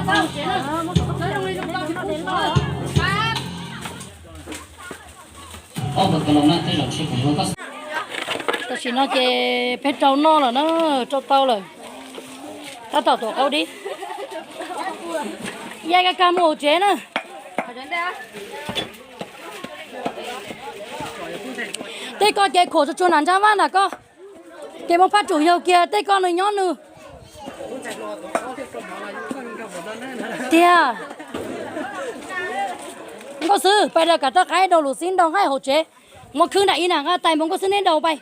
Tam sim no ces peb rau noj lawm na, rau tau lawm. Tab tom tuam qaub dib. Ya ka kag mus hauv tsev na. Tej ko ces khuam tsuag tsuag nram ntsab vaj nram ko. Ces muab phab tsum yaug kiag tej ko nws nyob nws. Tiag. Nkauj Xwb, pais daws kav tawj qaib daus lus xib nraus nqaij hauv tsev. Muab khwb nram ib na, nqa tais npoo Nkauj Xwb neb daus pais.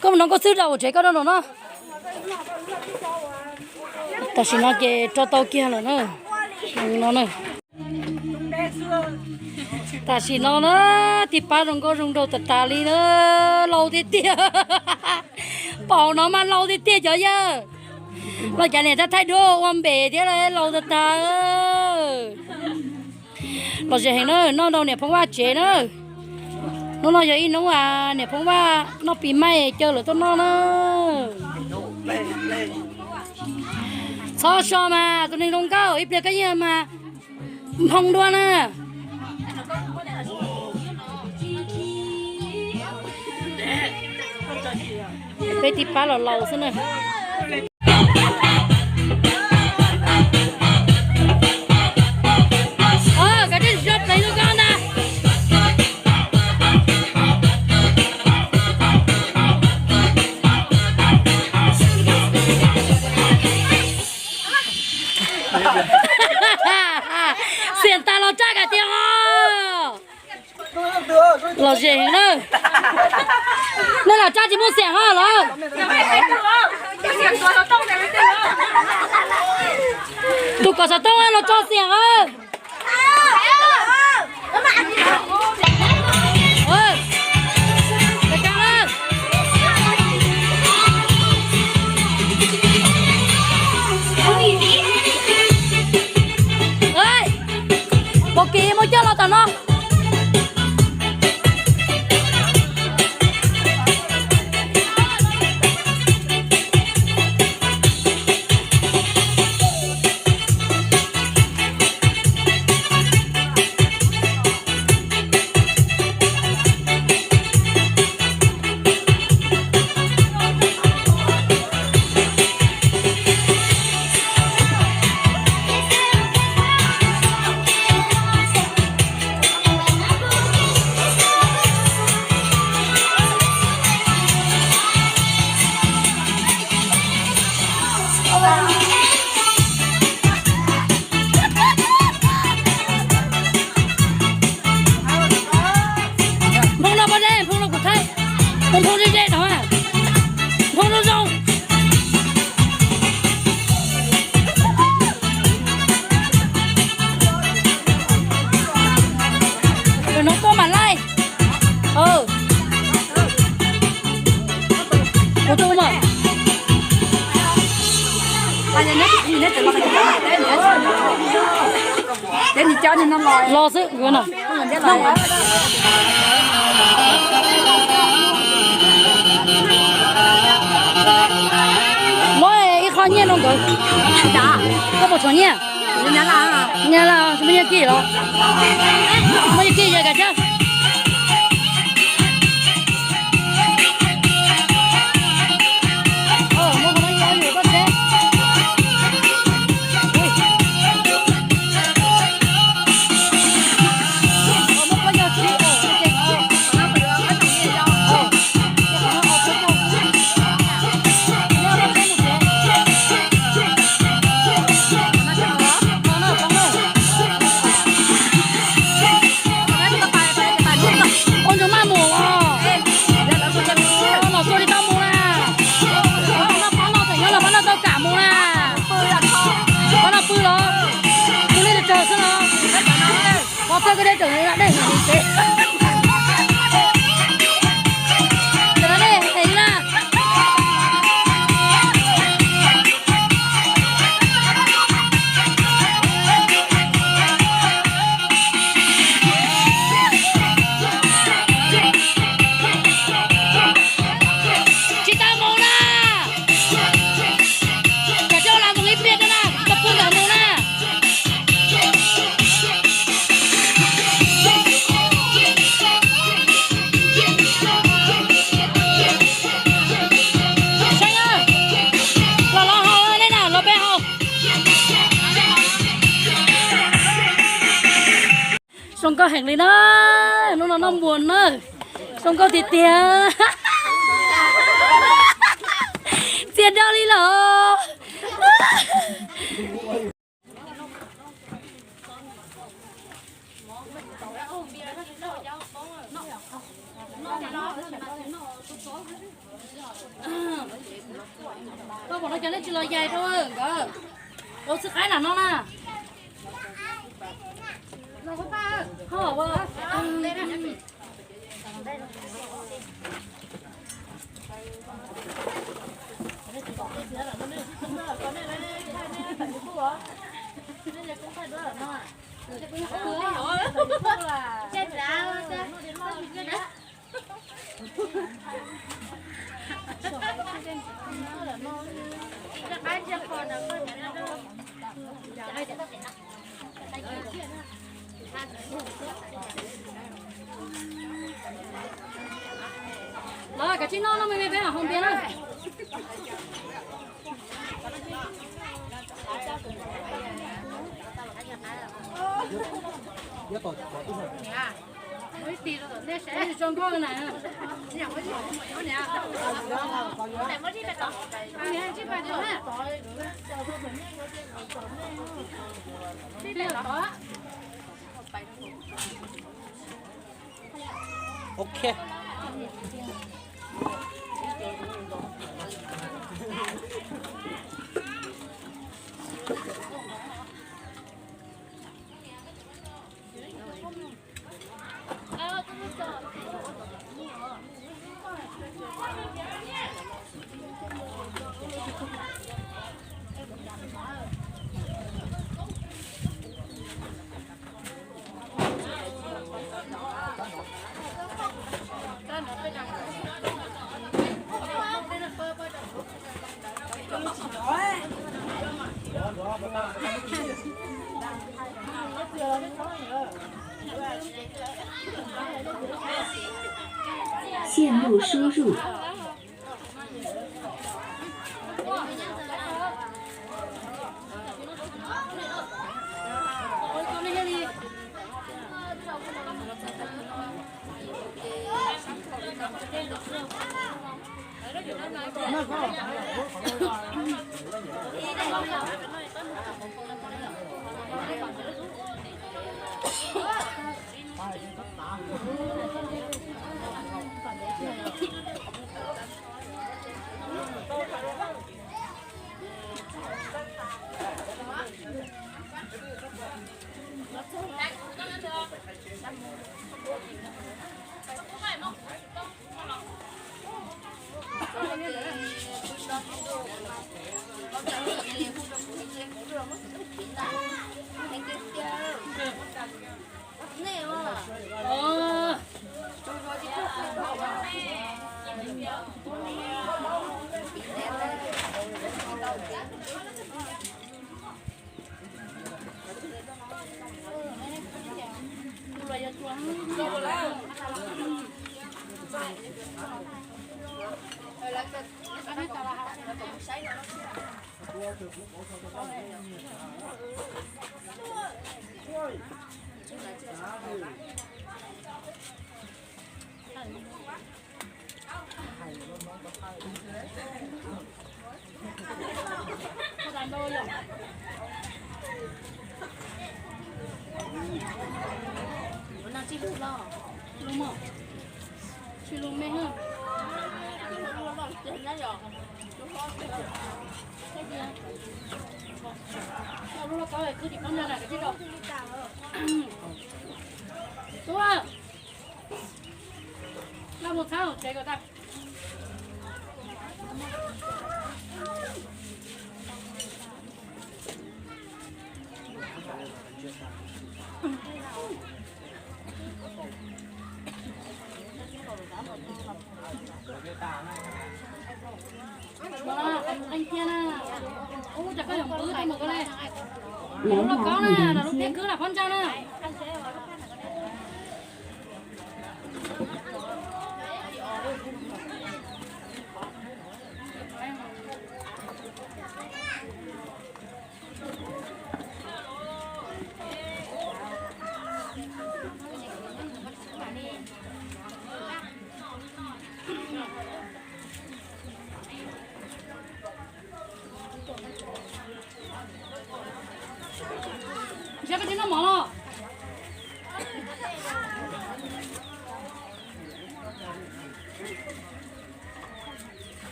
Koj mus nrog Nkauj Xwb rau hauv tsev koj rau no no. Tam sim no ces rau tau kiag lawm na. Tam sim no na, tib pab zoo nkauj zoo nraug tas tas li na, laus tiag tiag. Pom no mas laus tiag tiag cov yawg. Los cas niam tab thaij duab ua npem thiab laus tas tas. Los zem heev na, noj rau niam Phoob Vaj tsev na. Hnub no yog ib hnub niam Phoob Vaj noj pis maij caw lawv tuaj noj na. Txhob so mas tus neeg zoo nkauj ib pliag koj yeej mas nphoo dua na. Peb tib pab los laus xwb na. Kav tsij so pleev rau koj ntag. Xiam tas los tsaj kam tiag os. Los zem heev na. Nej los tsaj tsis muaj xiam hos lawm. Tus kom xov tooj los tso xiam os. Pom kev muab coj los tom no. Nphoo no pob zeb, nphoo no kuv thaij. Nphoo nphoo zeb zeb no, nphoo zoo zoo. Tus no koj mam laij. Kuv tus mas. Los xwb. Muab ib qho nyiaj rau nkawd. Koj puas tshuav nyiaj? Nyiaj laj, muaj nyiaj kij los? Muaj nyiaj kij yog kam cab. Zoo nkauj heev li na, hnub no noj mov na, zoo nkauj tiag tiag. Txias dau li los. Koj pom no cov nej tsis los yais rau nkawd, ua xwb qaib nram no na. Los kav tsij noj, noj me me peb mam haus npias na. Zoo nkauj na. Ok. Xin mục sub ru. Tub, laj mus txhab hauv tsev kom tag. Mus, qee kiag na. Ub, cas koj yuav npwv tej mus koj le. Lub lauj kaub na, lub tiaj khwb na, phab ntsa na.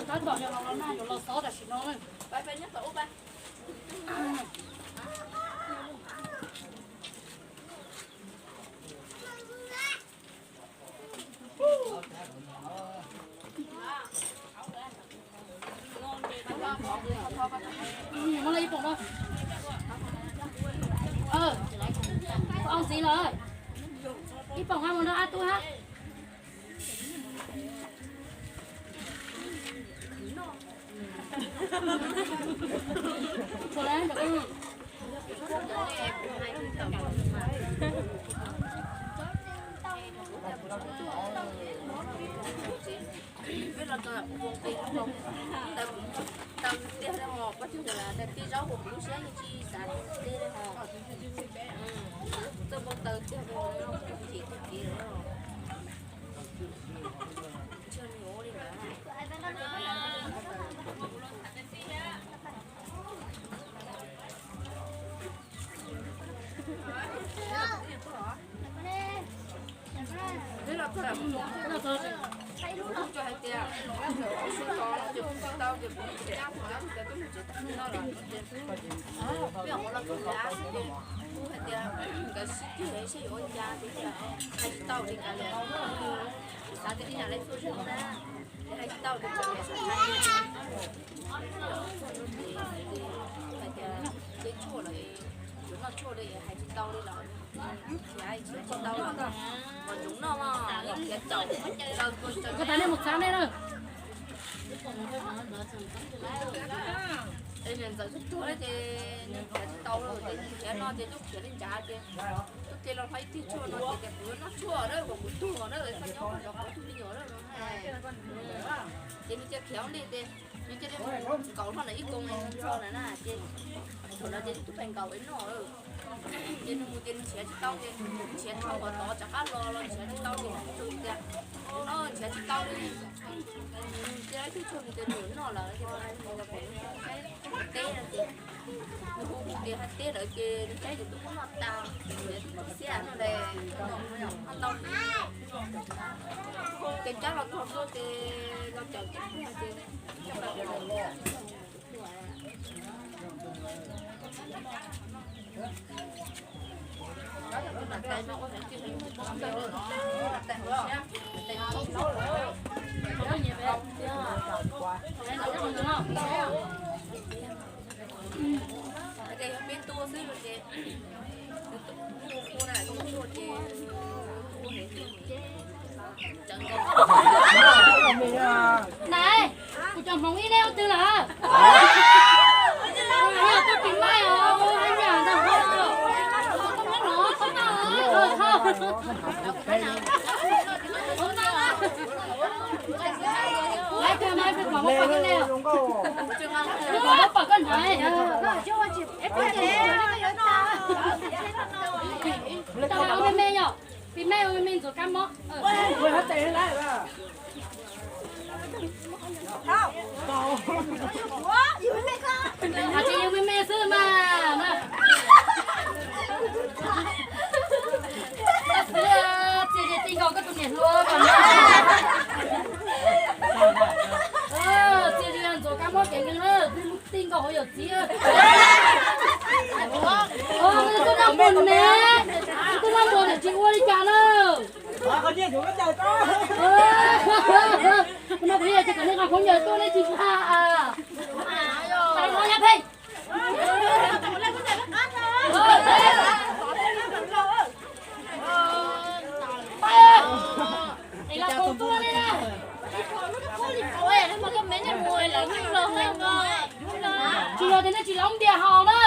Tab tom yog los no na, yuav los xov tam sim no. Muab los ib poom no. Ntxiv los ib poom hab, mus nrog ab tub hab. Tau tiag li ho, pab tug ntawd las tiaj zaub hauv kuv lub siab yeej tsis xav tiag li ho. Kuv txawj npau taws tiag li, kuv chim tiag li. Ntshe nws ua li ntawd. Kuv tsuas hais tias kuv sib tov no ces kuv tsis tau ces kuv tsis cab kuv cab kuv cab tub mus tsev tag no lawm no ces peb ua los txog nrad xwb ces kuv hais tias nkawd sib ceg saib yuav ua cas ces hais tsis tau li cas li. Kuv xav tias ib yam li txhua zaug na, ces hais tsis tau li cas li. Hais tias tej tshuaj lawm, yuav noj tshuaj li hais tsis tau li lawm. Khiav tsis tau lawm, mas tsoom noj mas yeej khiav caum. Koj tas nej mus txhab nej na. Es niam ntxawm tuag tuag ces nws khiav tsis tau lawm ces nws khiav no ces tuaj khiav li nrad ces tuaj cia los hais ib tug tshuaj no ces tias kuv yuav noj tshuaj na, kuv tuag na, koj nyob koj zov kuv tus me nyuam na. Ces nws cia khiav ua ntej ces nws cia li mus nkaum hlo ntawm ib koos ntxhua ntawd na ces thaum no ces tub pheej nkaum es noj. Ces nws mus ces nws nrhiav tsis tau ces nws nrhiav dhau qhov tod rov qab los los nrhiav tsis tau ces nws tsuas tias no nrhiav tsis tau li. Ces ib tug tshuaj nws tias nws noj lawm ces nws hais tias teb no ces nws hu tias hais teb lawm ces nws saib ces twb muab noj tas, nws tias twb tsis xiab no le, noj tau ces cab los txog tuaj ces los cawm tib pliag ces Hais tias yog peb tuaj xwb no ces, ua na, tuaj ces, na, kuv cov hmoov ib neb ua twg lawm? Yog tuaj pis maij os, hab nyaj ntag ho. Laiv kag mas peb pom muab pom koj le, pom muab pom koj ntag. Tau ua me me yom, pis maij ua me me ntxuav kab mob. Hais tias yog me me xwb mas. Txiv, txiv nkaus koj tus niam hluas mas. Txiv li ntxuav kab mob kev nkeeg na, tij nkaus hauv yawm txiv. Tub noj mov ne, tub noj mov niam tsis ua li cas na. Kuv no kuv yog ces kom nej nqa khaub ncaws tuaj nej tsis nqa. Pheej. Hmoob ntiag haus na.